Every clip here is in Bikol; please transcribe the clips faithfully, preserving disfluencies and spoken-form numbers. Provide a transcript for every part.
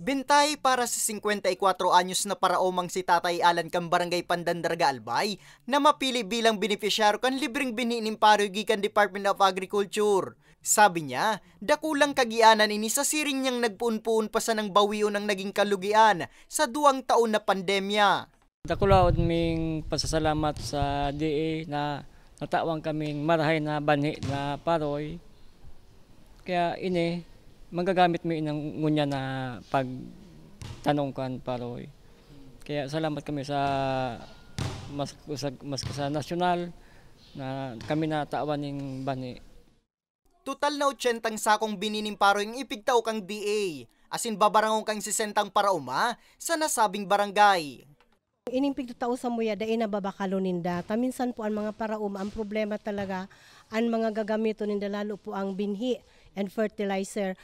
Bentahe para sa singkwenta y kwatro anyos na paraomang si Tatay Alan kan Barangay Pandan, Daraga, Albay, na mapili bilang benepisyaryo kan libreng binhi nin paroy gikan Department of Agriculture. Sabi niya, dakulang kagianan ini sa siring niyang nagpoon-poon pa sanang bawion ang naging kalugian sa duwang taon na pandemya. Dakulaon ming pasasalamat sa D A na natawan kaming marahay na banhi na paroy. Kaya ini, magagamit mi inang ngunyan na pagtanom kan paroy. Kaya salamat kami sa mas, sa, mas sa nasyonal na kami natawan ning banhi. Total na ochentang sakong binhi nin paroy ang ipigtao kan D A, asin babarangon kan sesentang paraoma sa nasabing barangay. Ining pigtatao sa muya, dai nababakalon ninda. Ta minsan po an mga paraoma, ang problema talaga, an mga gagamiton ninda, lalo po ang binhi and fertilizer.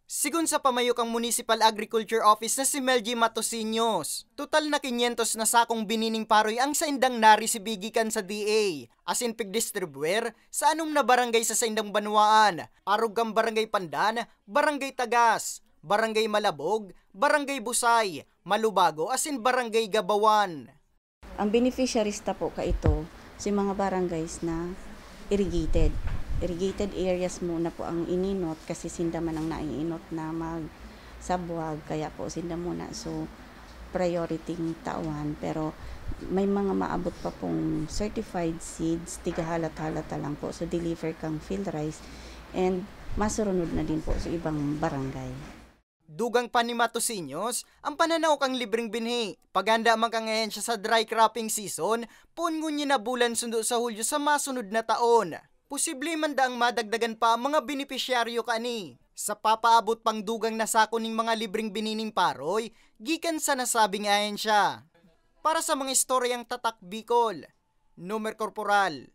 Sigon sa pamayo kan Municipal Agriculture Office na si Mel G Matosiños, total na kinyentos na sakong binhi nin paroy ang saindang naresibi gikan sa D A, asin pigdistribuir sa anom na barangay sa saindang banwaan, arog kan Barangay Pandan, Barangay Tagas, Barangay Malabog, Barangay Busay, Malubago asin Barangay Gabawan. Ang beneficiaries ta po kaito, si mga barangays na irrigated. Irrigated areas muna po ang ininot kasi sinda man ang naiinot na magsabwag, kaya po sinda muna. So, priority ng tawan, pero may mga maabot pa pong certified seeds, tigahalat-halata lang po. So, deliver kang field rice and masurunod na din po sa ibang barangay. Dugang pa ni Matosiños ang pananao kan libreng binhi. Paghanda man kan ahensya sa dry cropping season, poon ngunyan na bulan sundo sa Hulyo sa masunod na taon. Posible man daang madagdagan pa ang mga benepisyaryo kani sa papaabot pang dugang na sako ning mga libreng binhi nin paroy gikan sa nasabing ahensya. Para sa mga istoryang Tatak Bicol, Nomer Corporal.